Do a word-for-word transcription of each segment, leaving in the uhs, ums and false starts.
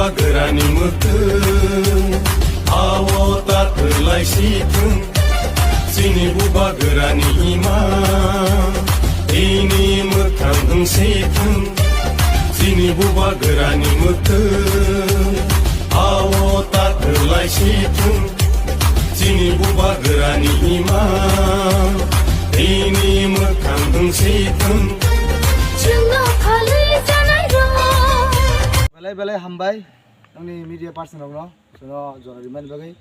Bubagrani mwkhwng, ao ta kwlai si thung. Chini bubagrani ima, ini mwkhang wng si thung. Chini bubagrani mwkhwng, ao ta kwlai si thung. Chini bubagrani ima, ini mwkhang wng si thung. Chwngno phalwi janai rw. Belai belai hambai. Nongni media person rokno, chwngno jora rimani bagwi.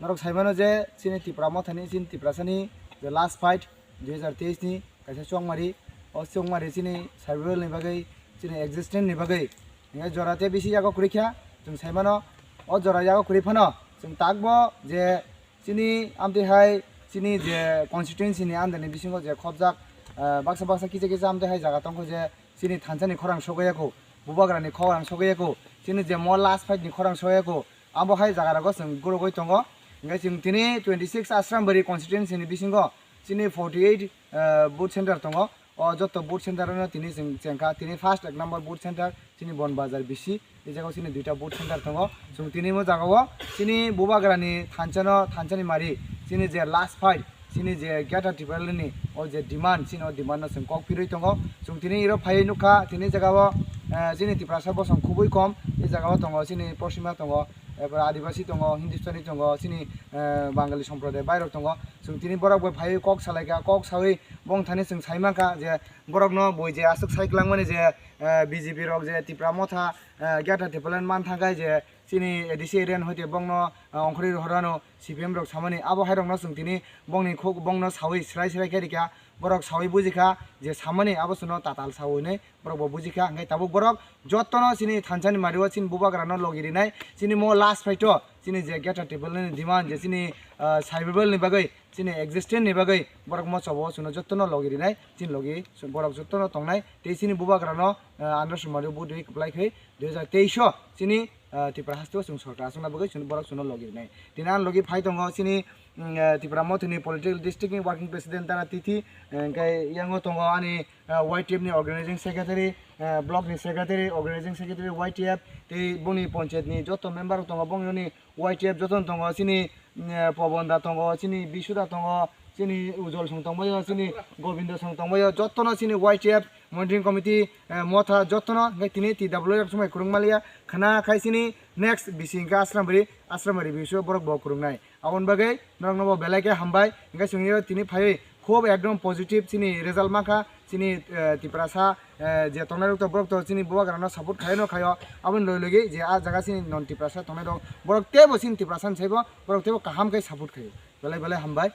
Norok saimano je chini Tipra Mothani, chini Tiprasani je last fight dui hajar teis ni kaisa chongmari, o chongmari chini survival ni bagwi, chini existence ni bagwi. Hinkhe jora tei bisi yago kwrwi kha, chwng saimano o jora yago kwrwi phano chwng takbo je chini amtwi hai chini je constituency ni under ni bisingo je khobjak, ah, baksa baksa kisa kisa amtwi hai jaga tongkho je chini thansa ni khorang sogwi yako, bubagra ni khorang sogwi yako, chini je mo last fight ni khorang sogwi yako, abo hai jaga rogo chwng gorogwi tongo. Hinkhe chwng tini twenty six Asrambari constituency ni bisingo chini forty eight, ah, booth center tongo. O joto booth center no tini chwng chengkha, tini first ek number booth center chini Bon Bazar bisi, e jaga chini duita booth center tongo. Chwng tini mo jaga o chini bubagra ni thansa no, thansa ni mari, chini je last fight, chini je Greater Tipraland ni o je demand, chini o demand no chwng kok phirwi tongo. Chwng tini iro phaiwi nukha, tini jaga o, eh, chini Tiprasa bosong khubui kom, e jaga o tongo chini Poschima tongo, erpore Adibasi tongo, Hindustani tongo, chini, eh, Bangali somproday bairok tongo. Chwng tini borok bai phaiwi kok salaikha, kok sawi bong thani chwng saimankha je borokno bui je aswk sai kwlangmani je, eh, B J P rok je Tipra Motha, eh, Greater Tipraland man thangkha je chini A D C area ni hoite bongno, eh, ongkhorwi rohorano C P M rok samani abo hai rokno chwng tini bongni khuk bongno sawi srai srai khe rikha, borok sawi bujikha je samani abo chwngno tatal sawi hinwi borok bo bujikha, hwnkhe tabuk borok jottono chini thansani mario chini bubagrano logi rinai, chini mo last fight o chini je Greater Tipraland ni demand je chini, ah, survival ni bagwi, chini existence ni bagwi borok mochobo chwngno jottono logi rinai, chini logi borok jottono tongnai, tei chini bubagrano, ah, Andhra Sumari budui kwplai khe dui hajar teis o chini, ah, Tripura haste o chwng sorkar aswkna bagwi chwng borok chwngno logi rinai. Tini ani logi phai tongo chini, mm, ah, Tipra Mothani political district ni working president Tara Tithi, eh, hwnkhe yango tongo ani, ah, Y T F ni organizing secretary, ah, block ni secretary, organizing secretary Y T F, tei bongni panchayat ni joto member rok tongo, bongni Y T F jotono tongo, chini, mm, eh, Pabon da tongo, chini Bisu da tongo, chini Ujol song tongbaio, chini Gobindo song tongbaio, jotono chini Y T F monitoring committee, eh, motha jotono, hwnkhe tini T W rok swmai kwrwng maliya, khna khai chini next bisi hwnkhe Asrambari, Asrambari bisu borok bo kwrwngnai. Aboni bagwi norokno bo belai khe hambai, hwnkhe chwng tini phaiwi khub ekdom positive chini result mankha. Chini, eh, Tiprasa, eh, je tongnai rok to borok to chini bubagrano support khaino khaio, aboni logi logi je ah jaga chini non Tiprasa tongnai rok borok teibo chini Tiprasa ni saibo borok teibo kaham khe support khaio. Belai belai hambai.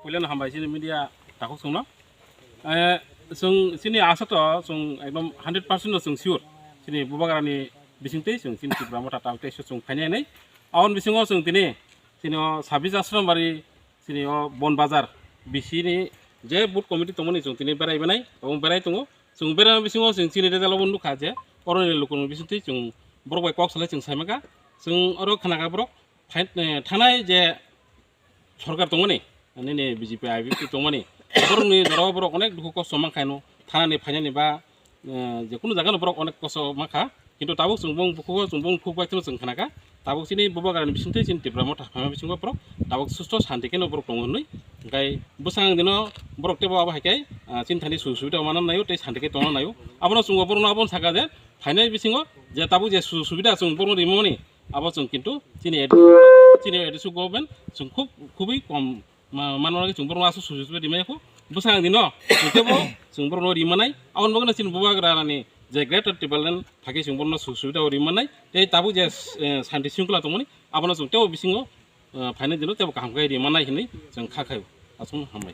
Puilano hambai chini media takhuk songno. Eh, chwng chini asa to chwng ekdom hundred percent no chwng sure. Chini bubagrani bisingtwi chwng chini Tipra Motha takhuk tei chwng phainai hinwi. Aboni bisingo chwng tini chini o sabis Asrambari chini o Bon Bazar bisi ni je booth committee tongmani chwng tini berai banai, tabuk berai tongo. Chwng berai bisingo chwng chini result o bo nukha je oroni lukurokni bisingtwi chwng borok bai kok salai chwng saimankha. Chwng oro khnakha borok thai-, eh, thanai je sorkar tongmani, nini B J P I P F T tongmani, borokni jorao borok onek dukhu kosto mankha no, thanani phainani ba, eh, jekunu jagano borok onek kosto mankha, kintu tabuk chwng bong bukhugo chwng bong thuk bai kheno chwng khnakha, tabuk chini bubagrani bisingtwi chini Tipra Motha phaima bisingo borok tabuk susto shanti kheno borok tongo hinwi, hwnkhe bwsang dino borok teibo abo hai khe, ah, chini thani sujuk subida manna naio tei shanti khe tongna naio, abono chwngbo borokno abono sakha je phainai bisingo je tabuk je sujuk subida chwng borokno rimani, abo chwng kintu chini A D C, chini A D C government chwng khub, khubui kom ma-, mano lagi chwng borokno aswk sujuk subida rimaya kho. Bwsang dino chwng teibo chwng borokno rimanai. Aboni bagwino chini bubagrani je Greater Tipraland thakhe chwng borokno sujuk subida rimanai. Tei tabuk je, eh, shanti shringkhola tongmani, abono chwng teibo bisingo, eh, phainai dino teibo kaham khe rimanai hinwi chwng kha khaio. Aswkno hambai.